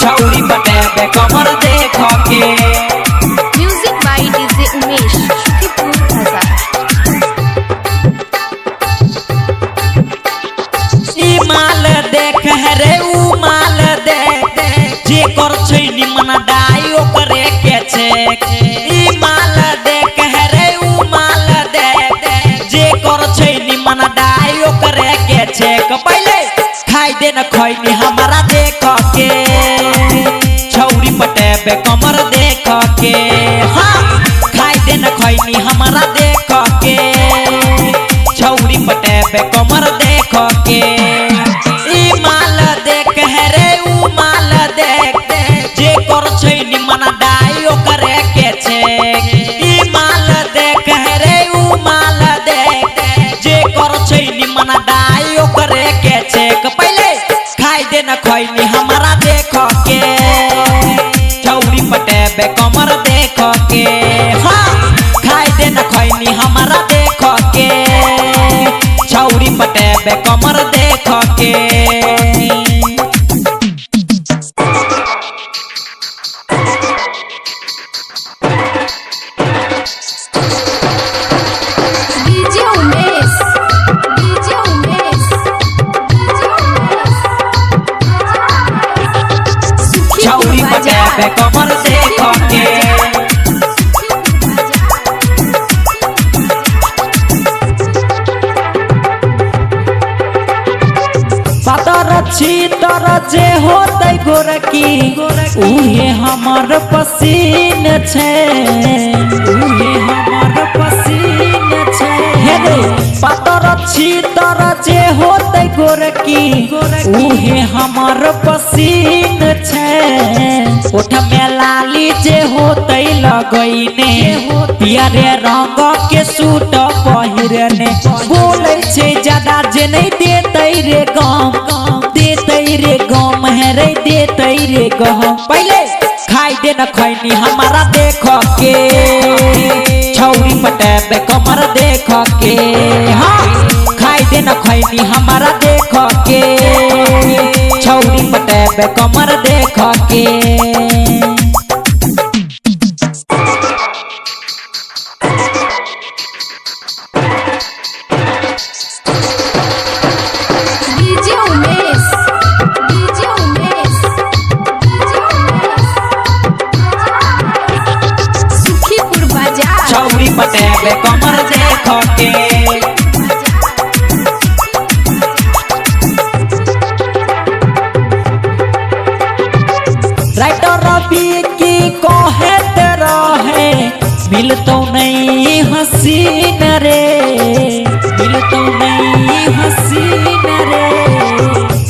छौरी पटेबे कमर देख के। Music by DJ Umesh, Sukhipur Bazar. ई माल देख रे ऊ माल देख, जे कर छै निमन दाई ओकरे के छै। ई माल देख रे ऊ माल देख, जे कर छै निमन दाई ओकरे के छै। पहिले खाइ दे न खैनी हमरा देख के, छौरी पटेबे कमर देख के। हाँ खाइ दे न खैनी हमरा देख के, छौरी पटेबे कमर देख के। ई माल देख रे ऊ माल देख, जे कर छै निमन दाई ओकरे के छै। ई माल देख रे ऊ माल देख, जे कर छै निमन दाई ओकरे के छै। पहिले खाइ दे न खैनी हमरा देख के, छौरी पटेबे कमर देख के। हाँ खाइ दे न खैनी हमरा देख के, छौरी पटेबे कमर देख के। DJ Umesh, DJ Umesh, DJ Umesh. Sukhipur छौरी पटेबे Bazar. कमर देख के। Sukhipur Bazar. पातर छीतर जे होतै गोरकी, उहे हमर पसीन छै, उहे हमर पसीन छै। हे रे पातर छीतर जे होतै गोरकी, उहे हमर पसीन छै। ओठ में लाली जे होतै लगैने, पियरे रंग के सूट पहिरने। बोलै छै ज्यादा जे नहीं देतै रे गम, देतै रे गम है रे देतै रे गम। पहिले खाइ दे न खैनी हमरा देख के, छौरी पटेबे कमर देख के। हाँ खाइ दे न खैनी हमरा देख के, छौरी पटेबे कमर देख के। DJ Umesh, DJ Umesh, DJ Umesh. Sukhipur Bazar. छौरी पटेबे कमर देख के। राइटर रवि की कहत रहे, मिलतो नहीं हसीन रे, मिलतो नहीं हसीन रे।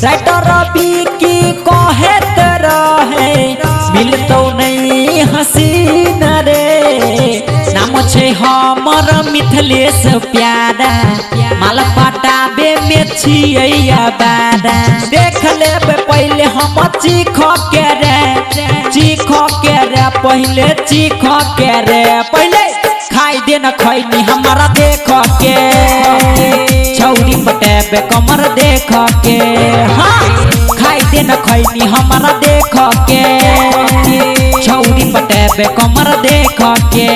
राइटर रवि की कहत रहे, मिलतो नहीं हसीन रे। नाम छै हमर मिथिलेश प्यारा, माल पटाबे में छियै बारा। देख लेबे पहिले हम चीख के रे, चीख के रे पहिले चीख के रे। पहिले खाइ दे न खैनी हमरा देख के, छौरी पटेबे कमर देख के। हाँ खाइ दे न खैनी हमरा देख के, छौरी पटेबे कमर देख के।